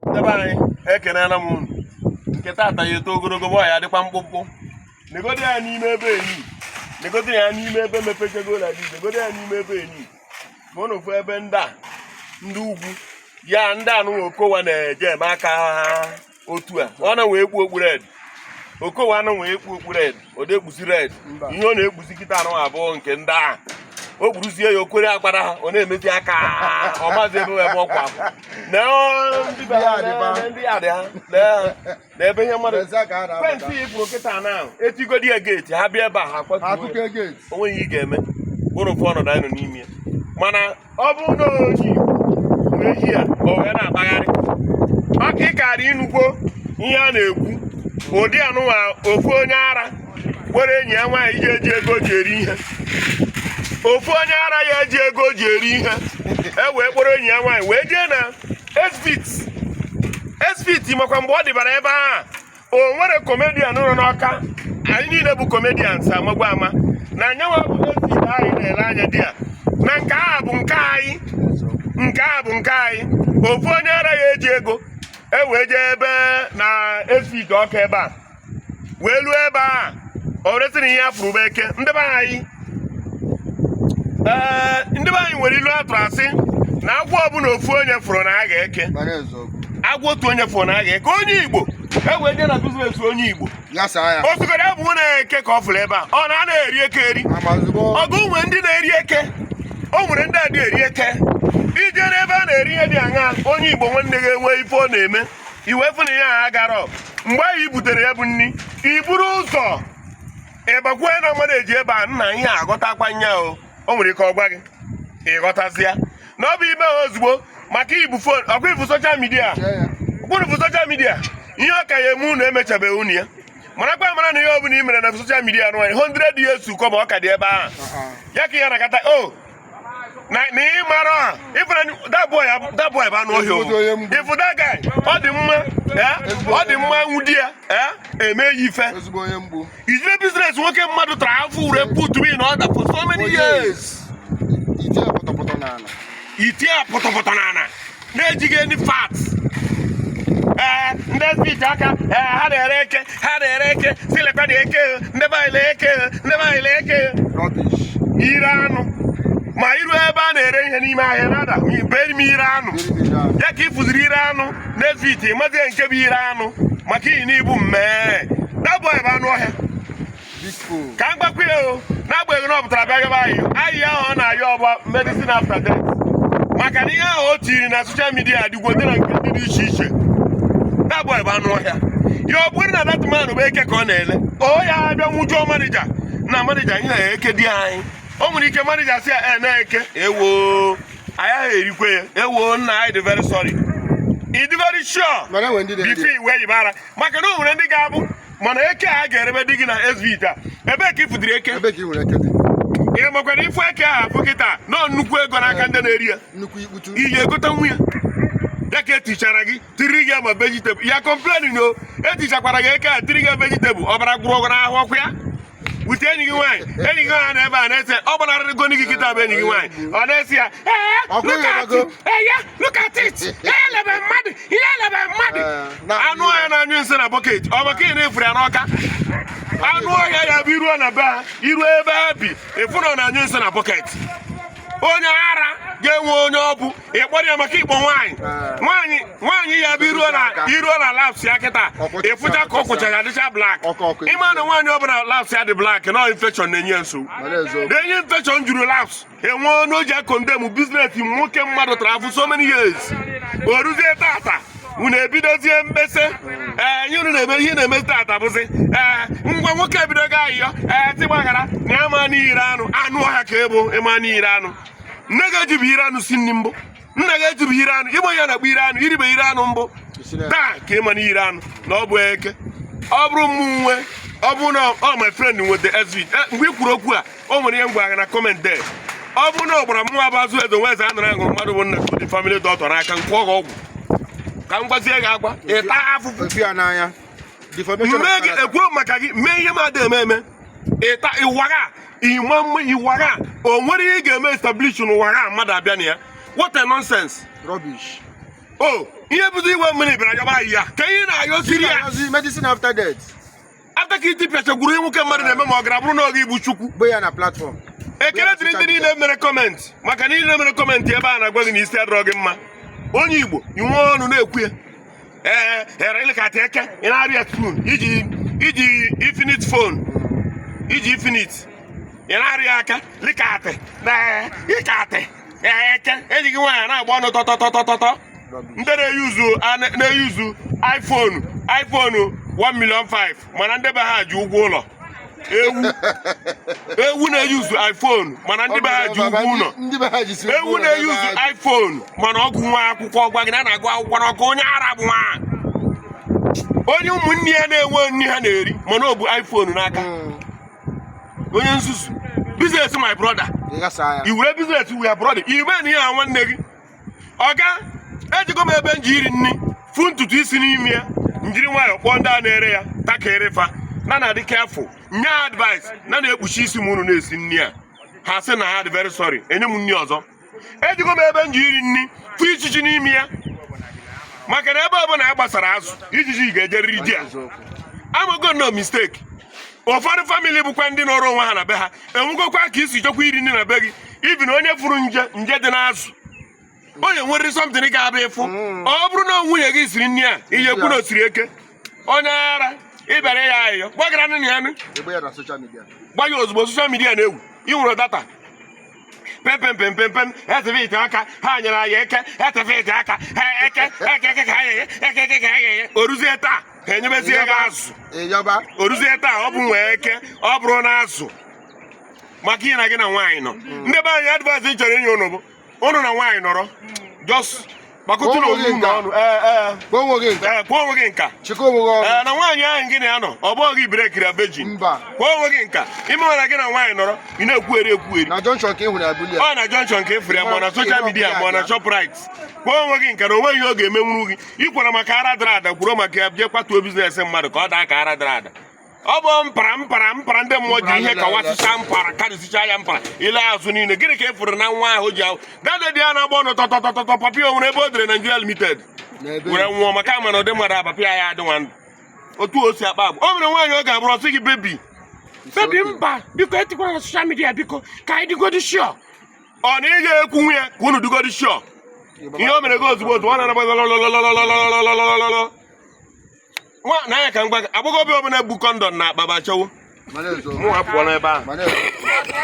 Ndị be anyị, ekenela m unu. Nke taata ya eto ogologo, bụ ya dịkwa mkpụmkpụ. Negodi ya n'ime ebe enyi, negodi ya n'ime ebe mepechego na di, negodi ya n'ime ebe enyi ma unu fụ ebe ndị a, ndị ugwu ya, ndị anụ Okowa na-eje eme aka ha otu a. Ọ na wee ekpu okpu red. Okowa anụ wee ekpu okpu red, ọ dị ekpuzi red. Ihe ọ na-ekpuzi kịta anụ abụọ nke ndị a, o kpuruzie ya, okwere agbara ha, ọ na-emezi aka, ọ mazi ebe ebe ọkwa na ndị be ha, na ndị ya dị ha na ebe ihe mmadụ fence ifuru kịta na etigodi ya gate, ha bịa ebe a, ha kwatuo ya. Onweghị ihe ị ga-eme bụrụ ofu ọnọdụ anyị nọ n'ime ya. Mana ọ bụrụ na onye Igbo wee hi ya, o wee na-akpagharị maka ịkara ịnụkwo ihe a na-ekwu, ụdị anụnwa ofu onye ara were enyi ya nwaanyị iji eji ego ji eri ihe, ofu onye ara ya eji ego ji eri ihe, e wee kpọrọ enyi ya nwaanyị wee jee na Ezvit. Ezvit, makwa mgbe ọ dịbara ebe ahụ, o nwere comedian nọ n'Ọka. Anyị niile bụ comedians amagwa ama na anyanwụ bụ Ezvit anyị na-ele anya di ya na nke a bụ nke anyị, nke a bụ nke anyị. Ofu onye ara ya eji ego e wee jee ebe na Ezvit Ọka ebe a, wee luo ebe a, o resịrị ihe ya fụrụ bụ eke. Ndị be anyị, ee, ndị be anyị nwere ilu atụrụ asị na agwọ ọbụla ofu onye fụrụ na a ga-eke agwọ otu onye fụrụ na a ga-eke. Onye Igbo e wee jee na business onye Igbo osugoro ya bụ na eke ka ọ fụrụ ebe a, ọ na a na-eri eke eri. Ọgụ nwe ndị na-eri eke, o nwere ndị adị eri eke. Ije n'ebe a na-eri ihe dị aṅa, onye Igbo nwanne gị enwe ife ọ na-eme, iwe fụ na ihe a agarọ. Mgbe ahụ i butere ya bụ nri, i buru ụzọ ịbakwue na mmadụ eji ebe a nna ihe aghọtakwa nya o. O nwere ike ọ gwa gị, ịghọtazịa na ọ bụ ime ha ozugbo maka ibu phone ọkwa ifu social media ụkwụrụ ifu social media. Ihe ọ ka ya eme unu emechabeghị unu ya, marakwa mara na ihe ọ bụla i mere na social media nụ 100 years to come, ọ ka dị ebe ahụ ya ka ihe nakọta o na ị mara ifere. That boy, that boy bụ anụ ọhịa o. Ifu that guy, ọ dị mma, ọ dị mma nwudi ya eme ya ife. Ijire business nwoke mmadụ tara afọ ure put me in order for so many years, itie pọtọpọtọ n'ala na-ejighị any fat. Ee, ndị speech aka, ee, ha na-ere eke, ha na-ere eke, si lekwa na eke, ndị be anyị na-eke, ndị be anyị na-eke ire anụ. Ma iru ebe a na-ere ihe n'ime ahịa nada bee n'ime ire anụ ya ka ịfụziri ire anụ n'Ezvit, ịmazie nke bụ ire anụ maka iyi n'ibu mmee. That boy bụ anụ ọhịa ka m gbakwa ya o. N'agbanyeghị na ọ pụtara bịa gaba ayị ayị ahụ ọ na-ayọ ọgba medicine after death, maka na ihe ahụ o tiri na social media adịgwo dị na nke ndị dị iche iche. That boy bụ anụ ọhịa ya. Ọ bụrụ na that man bụ eke ka ọ na-ele, o ya abịa nwụjụọ manager na manager ihe a eke dị anyị. O nwere ike manager sị ya e na-eke ewo, anyị ahụ erikwe ya. Ewo nna anyị dị very sorry, ị dị very sure before iwe yibara, maka na o nwere ndị ga-abụ mana eke a ga-erebe dị gị na Ezvit a. Ebee ka ịfụdịrị eke? Ị makwara ifu eke ahụ afụ kịta nọ nnukwu ego n'aka ndị na-eri ya, iyi egote nwa ya ya ka etichara gị tiri gị ma vegetable ya complain o etichakwara gị eke a tiri gị vegetable ọbara gwụrụ ọgụ n'ahụ ọkụ ya wute enyi gị nwaanyị. Enyi gị nwaanyị na ebe a na-ese ọ gbanarịrị goni gị kịta bụ enyi gị nwaanyị, ọ na-esi ya, look at it, ya look at it, ihe lebe mmadụ, ihe lebe mmadụ. Anụ ọhịa na-anyụ nsị na bucket, ọ maka ị na-efuru ya n'ọka. Anụ ọhịa ya bụ iruo na be ha, iruo ebe ha bi, ịfụ na ọ na-anyụ nsị na bucket. Onye ara ga-enwe onye ọ bụ ịkpọrọ ya maka ịkpọ nwaanyị nwaanyị nwaanyị ya bụ iruo na laps ya kịta, ịfụcha ka ọ kwụchara adịcha black. Ịma na nwaanyị ọbụla laps ya dị black na infection na-enye ya nsogbu, na-enye infection juru laps. Enwe onye o ji a-condemn business nwoke mmadụ tara afụ so many years, o ruzie tata unu ebidozie mkpesa. Ee, ihe unu na-eme, ihe na-eme tata bụzi ee ngwa nwoke ebidogo ayịyọ, ee, ti gbaghara na ya ma n'ire anụ. Anụ ọhịa ka ịbụ ịma n'ire anụ. Nne gị ejibu ire anụ si nri mbụ, nna gị ejibu ire anụ. Ịgba ya na-akpọ ire anụ, iribe ire anụ mbụ taa ka ịma n'ire anụ na ọ bụ eke. Ọ bụrụ mụ nwe, ọ bụrụ na ọ my friend nweta Ezvit mgbe ị kwuru okwu a, o nwere ihe m gwara na comment there. Ọ bụrụ na ọ gbara mụnwa bụ azụ eze nwe eze a nara aṅụrụ mmadụ bụ nna the family doctor n'aka nkwụ ọgwụ ọgwụ ka m gwazie gị agwa ịta afụfụ mee gị ekwuo maka gị mee ihe m ada eme eme ịta ịwaga ịma mma ịwaga. O nwere ihe ị ga-eme establish n'ụwa ga mmadụ abịa na ya. What a nonsense! Rubbish. O ihe bụzi iwe mmiri bịara yọba anyị ya ka ihe na-ayọ serious. Medicine after death. After ka itipịachagburu ihe nwoke mmadụ na-eme, ma ọ gara bụrụ n'oge igbu Chukwu. Gbe ya na platform. Ekele dịrị ndị niile mere comment, maka niile mere comment ebe a na-agwa gị na isi adịrọ gị mma. Onye Igbo inwe ọnụ na-ekwu ya, ee, erekata eke ị na-arịa spoon, iji Infinix phone, iji Infinix ị na-arịa aka likatị na ịkatị eke ejighị nwaanyị na-agba ọnụ tọtọtọtọtọ. Ndị na-eyuzu iPhone 1 million 5, mana ndị be ha ji ụgwọ ụlọ. Ewu ewu na-eyuzu iPhone, mana ndị be ha ji ụgwọ ụlọ. Ndị be ha ji si Ewu na-eyuzu iPhone, mana ọgụ nwa akwụkwọ gwa gị na a na-agụ akwụkwọ n'ọkụ. Onye ara bụ nwa onye ụmụnne ya na-enwe nri ha na-eri, mana ọ bụ iPhone n'aka. Onye nzuzu. Business, my brother. Ịghasa ya. I were business with your brother, ibe na ihe a nwanne gị. Ọga ejigo m ebe m ji iri nri fụ ntutu isi n'ime ya, njiri nwayọọ kpọọ ndị a na-ere ya takịrị fa na na-adị careful, nye advice na na-ekpuchi isi m unu na-esi nri a. Ha sị na ha dị very sorry, enye m nri ọzọ. Ejigo m ebe m ji iri nri fụ ijiji n'ime ya, maka na ebe ọbụla a gbasara azụ, ijiji ga-ejeriri di ya. Amago no mistake. Ụfọdụ family bụkwa ndị nọrọ onwe ha na be ha, enwegokwa ka isi chọkwa iri nri na be gị. Ibi na onye fụrụ nje dị n'azụ, onye nwere something ga-abịa ịfụ. Ọ bụrụ na nwunye gị siri nri a, ihe ekwu na o siri eke. Onye ara ịbịara ya ayịyọ gbagara nụ ya nụ. Egbe ya na social media. Gba ya ozugbo. Social media na-ewu. Ị nwere data pem pem pem pem pem, etefete aka ha nyere anyị eke, etefete aka ha eke eke eke ka ha ga-enye eke eke ka ha ga-enye. O ruzie taa, ha enyebezie gị azụ. Ịyọba. O ruzie taa, ọ bụ nwee eke, ọ bụrụ na azụ, maka ihe na gị na nwaanyị nọ. Ndị be anyị, advice ị chọrọ inye ụnụ bụ ụnụ na nwaanyị nọrọ, just gbakọtụ na Kwụọ onwe gị onwe unu nka. ọnụ. Ee, ee. Kwụọ onwe gị nka. Ee, kwụọ onwe gị nka. Chịkọ onwe gị ọnụ. Ee, na nwaanyị ahụ gị na ya nọ, ọ bụghị gị breakiri ya virgin. Mba. Kwụọ onwe gị nka. Ime nwere gị na nwaanyị nọrọ, ị na-ekwugheri ekwugheri. Na junction ka ị hụrụ ya, buli ya. Ọ na junction ka efuru ya, ma ọ na social media, ma ọ na Shoprite. Kwụọ onwe gị nka na onweghị ihe ọ ga-emenwuru gị. Ikwara maka ara dara ada, kwuru maka ya, jee kwatuo business mmadụ ka ọ daa ka ara dara ada. Ọ bụ mpara mpara mpara ndị mmụọ ji ihe kawasịcha mpara karịsịcha ya mpara ile azụ niile. Gịnị ka e furu na nwa ahụ ji ahụ dada dị ya na-agba ọnụ tọtọtọtọ? Papi o nwere ebe o dere Nigeria Limited N'ebe. were nwụọ, maka ama na ụdị mmadụ apapi ya adị nwa ndụ otu o si akpa agwa. O nwere nwaanyị ọ ga-abụrụ ọsị gị, "Baby, baby, mba, biko etikwara na social media, biko ka anyị dịgodi sure." Ọ na ị ga-ekwu ya ka unu dịgodi sure. Ihe o mere gị ozugbo ozugbo ọ na-anagba lọlọlọlọlọlọlọlọlọ nwa na anya ka m gwa gị, agbọghọbịa ọbụla bu condom na akpa bachawo. Mana ezo. Mụ apụọ n'ebe ahụ. Mana ezo.